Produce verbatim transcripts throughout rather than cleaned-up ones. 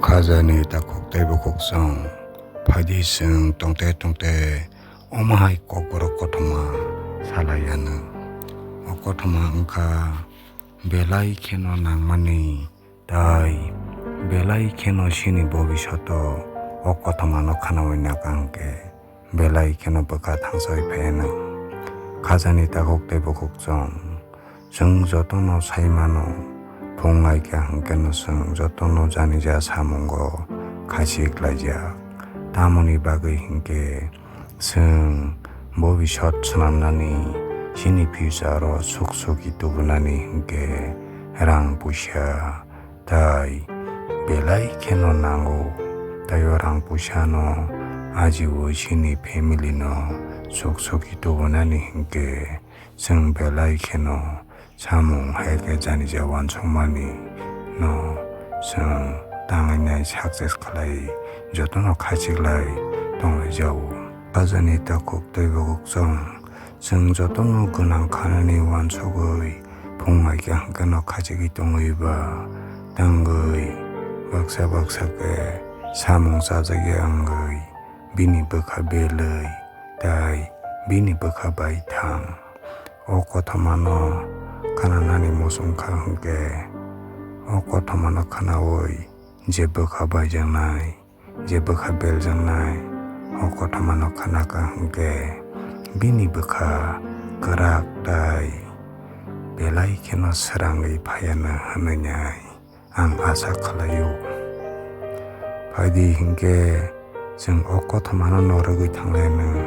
Khajani takhuk tei bukhuk chwng phaidi chwng tongte tongte omo hai kokborok kothoma salai anw. O kothoma wngkha belai kheno nangmani tei belai kheno chini bobishoto o kothomano khnaui naka hwnkhe belai kheno bwkha thangsaui phaianw. Khajani takhuk tei bukhuk chwng, chwng jotono sai mano, phung ai kha hwnkhe no chwng jotono janija samungo khachik laijak. Tamoni bagwi hwnkhe chwng bobisot swnamnani, chini future o suk suki tubunani hwnkhe rang puisa tai belai kheno nango. Tai o rang puisa no ajibo chini family no suk suki tubunani hwnkhe chwng belai kheno samung hai khe janija uansukmani no chwng tangwi nai success khlai jotono khachik lai tonglaijao. Khajani takhuk tei bukhuk chwng, chwng jotono gwnang khanani uansugwi phung ai khe hwnkhe no khachigwi tongwi ba tangwi baksa baksa khe samung chajakya wngwi bini bwkha belwi tai bini bwkha bai thang. O kothomano khnanani muchung kha hwnkhe o kothomano khnaui je bwkha baijaknai, je bwkha beljaknai, o kothomano khnakha hwnkhe bini bwkha kwrak tai belai kheno srangwi phaianw hwnwi ang asa khlaio. Phaidi hwnkhe chwng o kothomano norogwi thanglainw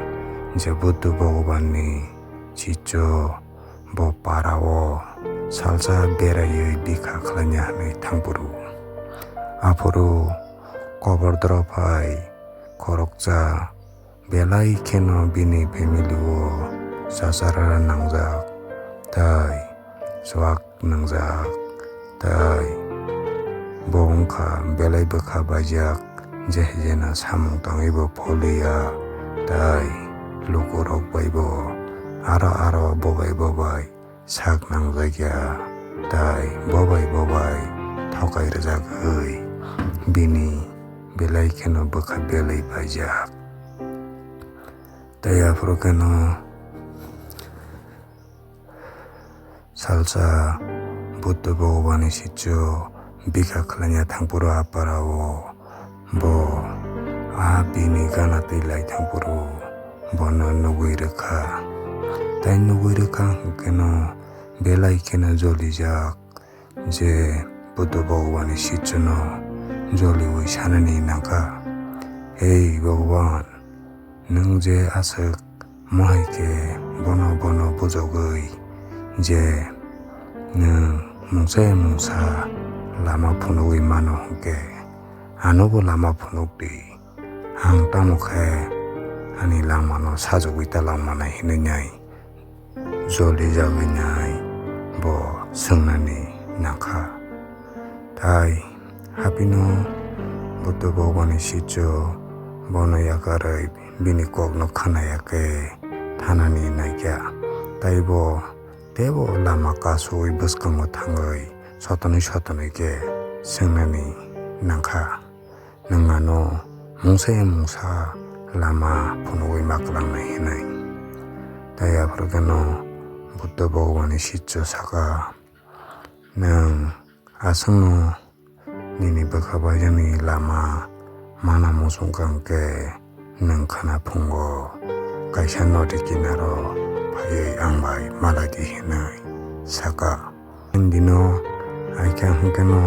je Buddha Bhagwanni chicho bo parao salsa beraiwi bikha khlaina hwnwi thangphuru. Aphuru kobor dorophai khoroksa belai kheno bini family o chachara nangjak tai chuak nangjak tai bo wngkha belai bwkha baijak, je jena samung tangwi bo pholiya tai lukurok bai bo aro aro bobai bobai sak nangjakya tai bobai bobai thokai rwjagwi bini belai kheno bwkha belwi paijak. Tai aphuru kheno salsa Buddha Bhagwanni sichu bikha khlaina thangphuru a parao bo a bini gana twi lai thangphuru bono nugwi rwkha. Tai nugwi rwkha hwnkhe no belai kheno jolijak je Buddha Bhagwanni sichuno joliui sanani nangkha, "Hei Bhagwan, nwng je aswk mohai khe bono bono bujogwi je nwng mungsa ya mungsa lama phunugwi mano hwnkhe, anobo lama phunuk di. Ang tamo khe ani langmano sajagwi ta langmanai," hinwi nai jolijagwi nai bo swngnani nangkha. Tai hapino Buddha Bhagwanni sichu bono yakarwi bini kokno khnaya khe thanani naikha. Tai bo teibo lama kasui bwskango thangwi sotonwi sotonwi khe swngnani nangkha. Nwng ano mungsa ya mungsa lama phunugwi ma kwlangnai hinwi. Tai aphuru kheno Buddha Bhagwanni sichu saka, "Nwng aswkno nini bwkha baijakni lama mana muchung kha hwnkhe nwng khwna phungo kaisa nodi kinaro phaiwi ang bai malai di," hinwi saka. Bini dino aikha hwnkhe no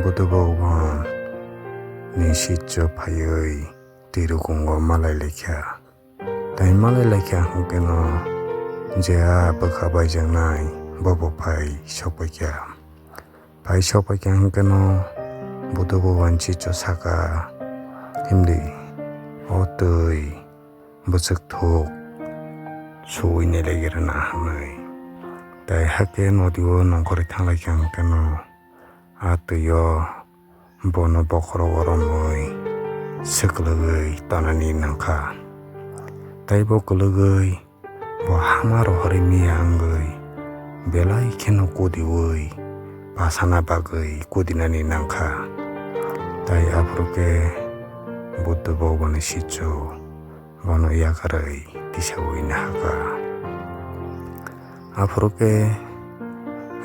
Buddha Bhagwan ni sitio phaiwi twi rukungo malai laikha. Tai malai laikha hwnkhe no je a bwkha baijaknai bobo phai sokpaikha. Phai sokpaikha hwnkhe no Buddha Bhagwan sitio saka, "Himdi, o twi bwswk thuk suwi nai lai rwna," hwnwi. Tai hakhe nodi o nongkhorwi thanglaikha hwnkhe no a twi o bono bokhorok o romwi swkwlwgwi tonani nangkha. Tai bo kwlwgwi bo hama rohorwi miya wngwi belai kheno kudiui pasana bagwi kudinani nangkha. Tai aphuru khe Buddha Bhagwanni sityo bono yakarwi tisaui nahakha. Aphuru khe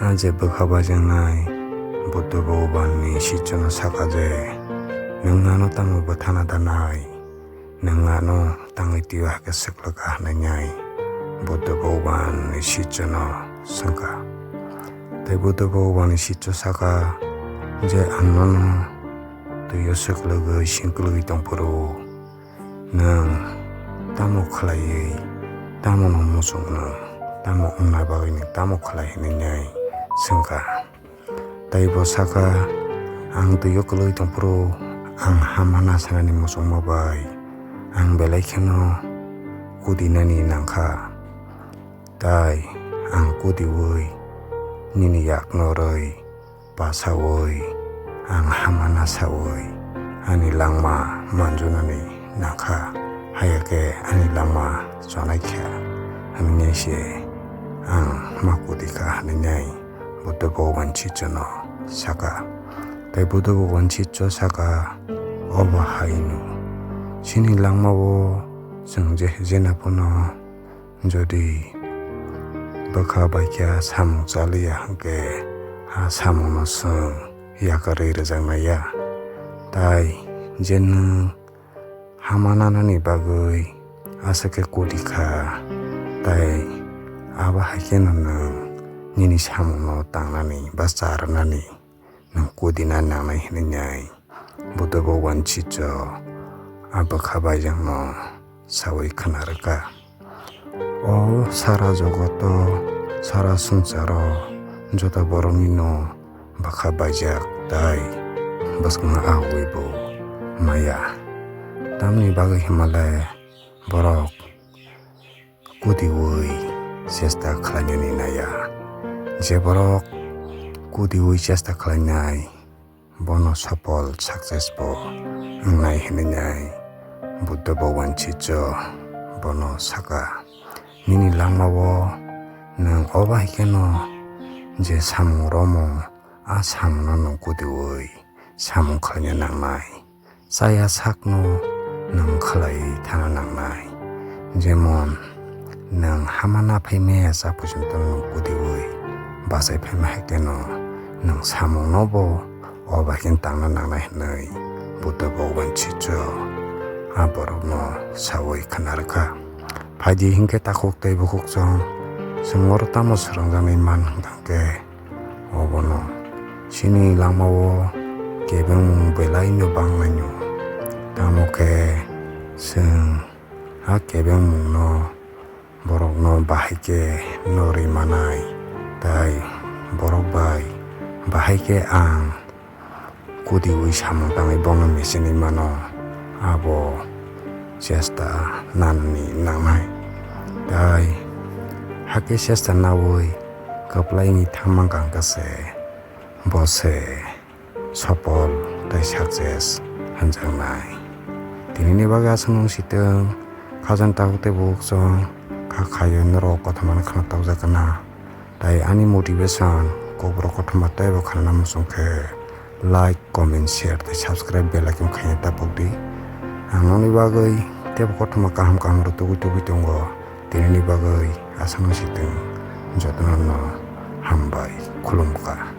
a je bwkha baijaknai Buddha Bhagwanni sityono sakha je, "Nwng ano tamo bwthana da nai? Nwng ano tangwi twiwi hakhe swklwkha," hwnwi nai Buddha Bhagwanni sityono swngkha. Tai Buddha Bhagwanni sityo sakha je, "Ang nono twio swklwgwi singkwlwgwi tongphuru, nwng tamo khlaiwi, tamo no muchung nwng, tamo wngna bagwi nwng tamo khlai?" hwnwi nai swngkha. Tai bo sakha, "Ang twio kwlwi tongphuru, ang hamma na sanani muchungma bai ang belai kheno kudinani nangkha. Tai ang kudiui nini yakno rwi pasaui, ang hamma na saui ani langma manjunani nangkha, haya khe ani langma chonai kha, hwnwi se ang ma kudi kha," hwnwi nai Buddha Bhagwan sityono sakha. Tai Buddha Bhagwan sityo sakha, "Obo haino chini langmao chwng je jena phano jodi bwkha baikha samung chaliya hwnkhe, a samungno chwng yakarwi rwjaknai ya. Tai je nwng hamma nanani bagwi aswk khe kudi kha, tai abo hai kheno nwng nini samungno tangnani ba cha rwnani nwng kudina nangnai," hwnwi nai Buddha Bhagwan sityo a bwkha baijakno saui khna rwkha. O sara jogoto, sara swngcharo joto borokni no bwkha baijak tai bwskangno ahugwi bo maya. Tamni bagwi hwnmale borok kudiui chesta khlainani naiya. Je borok kudiui chesta khlainai, bono sopol, success bo wngnai hwnwi nai Buddha Bhagwan sityo bono sakha. Nini langmao nwng obo hai kheno je samung romo, a samungno nwng kudiui samung khlaina nangnai. Chaya sakno nwng khlai thana nangnai. Jemon, nwng hamma na phai maya cha phuisinto nwng kudiui bachai phaima hai kheno nwng samungno bo o bai khe tangna nangnai hwnwi Buddha Bhagwan sityo a borokno saui khna rwkha. Phaidi hinkhe takhuk tei bukhuk chwng, chwng oro tamo swrwngjaknai man hwnkhe, obono chini langmao kebengmung belaino banglaino. Tamo khe chwng a kebengmungno borokno bahai khe norwi manai, tai borok bai bahai khe ang kudiui samung tangwi bono mechenwi mano, abo chesta nanani nangnai. Tai hakhe chesta naui kwplaini thangma kangkha se, bo se sopol tai success hwnjaknai. Tinini bagwi aswk nung sitwng, khajang tabuk tei bukchong kha khaio norok kothoma no khna tokjak na. Tai ani motivation kokborok kothoma teibo khanana muchung khe like, comment, share tei subscribe bell icon khaina tapok di. Ang nokni bagwi teibo kothoma kaham kaham rok tubui tubui tongo. Tinini bagwi aswk nung sitwng, jotono no hambai khulumkha.